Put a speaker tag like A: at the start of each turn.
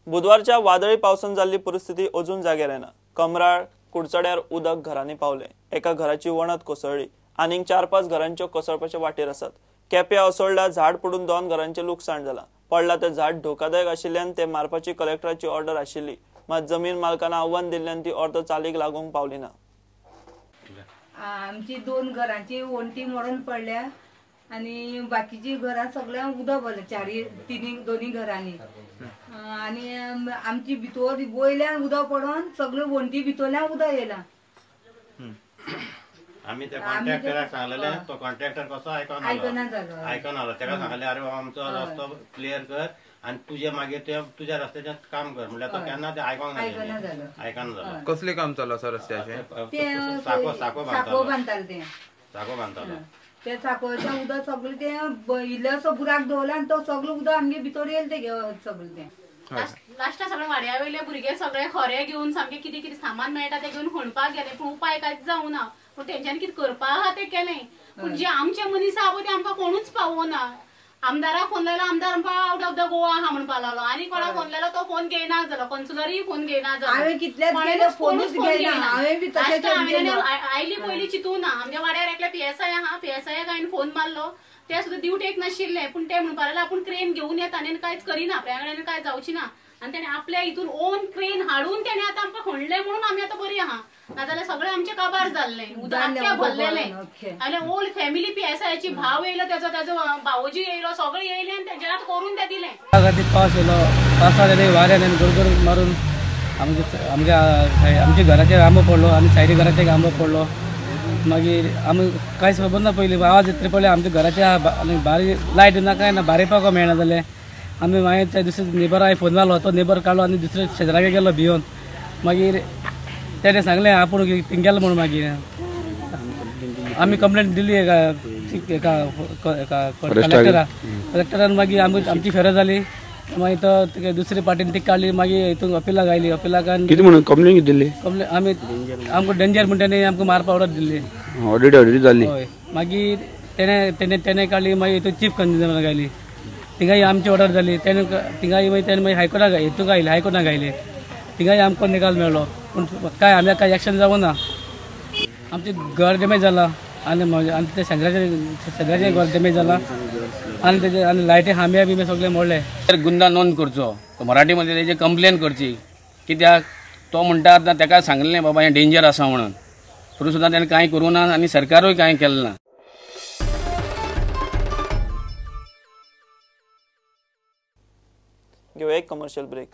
A: बुधवारच्या वादळी पावसान जाल्ली परिस्थिती अजून जाग्यार येना। कमराळ कुडचड्यार उदक घरांनी पावले। एका घराची वणत कोसळ्ळी, आनीक 4-5 घरांच्यो कोसळपाचे वाटेर आसात। केप्या असोळड्या झाड पडून 2 घरांचे लुकसाण जाला। पडला ते झाड धोकादायक आशिल्ल्यान ते मारपाची कलेक्टराची ऑर्डर आशिल्ली, मात जमीन मालकांना आव्हान दिल्ल्यान ती ऑर्डर चालीक लागूंक पावली ना।
B: आमची 2 घरांची वण्टी मोडून पडल्या आनी बाकीची घरां सगळ्यांक उदक भरलें, चारी तिनी दोनी घरांनी। आनी आमची भितर वयल्यान उदक पडोन सगळे वण्टी भितरल्यान उदक येयलां।
C: आमी त्या कॉन्ट्रॅक्टराक सांगलेले, तो कॉन्ट्रॅक्टर कसो आयकना जालो, आयकना जालो। ताका सांगलें अरे बाबा आमचो रस्तो क्लियर कर आनी तुजे मागीर ते तुज्या रस्त्याचें काम कर म्हणल्यार तो केन्ना ते आयकना जालो, आयकना जालो।
D: कसलें काम चालू आसा रस्त्याचें?
C: साको साको बांदताले, ते साको बांदतालो।
B: ते साकोच्या उदक सगळें तें इल्लोसो बुराक दवरला आनी तो सगळें उदक आमगे भितर येयलें तें सगळें तें।
E: लास्टा सगळे वाड्या वयले भुरगे सगळे खोरे घेवन सामके कितें कितें सामान मेळटा तें घेवन खणपाक गेले, पूण उपाय कांयच जावना। पूण तेंच्यांनी कितें करपा आहा तें केलें, पूण जे आमचे मनीस आहा पळय ते आमकां कोणूच पावोना। आमदाराक फोन लायलो, आमदार आमकां आवट ऑफ the Goa आहा म्हणपाक लागलो। आनी कोणाक फोन लायलो तो फोन घेयना जालो, कौन्सिलरूय फोन घेयना जालो। आयली पयलीं चिंतूं ना, आमच्या वाड्यार एकले PSI आहा, PSI हांवें फोन मारलो, ते सुद्दां ड्युटेक नाशिल्ले, पूण ते म्हणपाक लागले आपूण क्रेन घेवन येता आनी कांयच करिना, आपल्या कडेन कांय जावची ना। आनी तेणें आपल्या हितून ओन क्रेन हाडून तेणें आतां आमकां खणलें म्हणून आमी आतां बरी आहा, नाजाल्यार सगळें आमचें काबार जाल्लें, उदक आख्खें भरलेलें। आनी ओल्ड फॅमिली PSIची भाव येयलो, तेजो तेजो भावोजी येयलो, सगळें येयलें आनी तेजें आतां करून तें दिलें।
F: पावस येयलो, पावसा वाऱ्यान गरगर मारून आमच्या आमच्या घराचेर आंबो पडलो आनी सायडी घराचेर आंबो पडलो। मागीर आमी कांयच खबर ना, पयलीं आवाज येतले पळय आमच्या घराच्या आनी बारी लायट ना कांय ना, बारी पावपाक मेळना जालें। आमी मागीर त्या दुसरे नेबराक फोन मारलो, तो नेबर काडलो आनी दुसरे शेजरागे गेलो भियोन। मागीर तेणें सांगलें आपूण थिंग गेलो म्हणून। मागीर आमी कंप्लेन दिली एका एका कलेक्टराक, कलेक्टरान मागीर आमची फेरो जाली। मागीर तो दुसरे पार्टीन ती काडली, मागीर हितून अपिलाक आयली, अपिलाक
G: कितें म्हणून कंप्लेन कितें दिल्ली?
F: कंप्लेन आमी आमकां डेंजर म्हणटा न्ही, आमकां मारपा ऑर्डर दिल्ली,
G: ऑलरेडी ऑर्डर जाल्ली।
F: हय, मागीर तेणें तेणें तेणें काडली, मागीर हितून चीफ कंजनाक आयली, थिंगाय आमची ऑर्डर जाली। तेणें थिंगाय मागीर तेणें मागीर हायकोर्टाक हितूंक आयली, हायकोर्टाक आयले, थिंगाय आमकां निकाल मेळ्ळो, पूण कांय आमकां कांय एक्शन जावं ना। आमचें घर डॅमेज जालां आनी आनी ते शेजराचें घर डॅमेज जालां आनी तेजे आनी लायटी खांबे बिंबे सगळे मोडले।
H: गुन्यांव नोंद करचो, मराठीमध्ये तेजी कंप्लेन करची, कित्याक तो म्हणटा आतां ताका सांगलें बाबा हें डेंजर आसा म्हणून, तरी सुद्दां तेणें कांय करूं ना आनी सरकारूय कांय केलें ना।
A: घेवया एक कमर्शियल ब्रेक।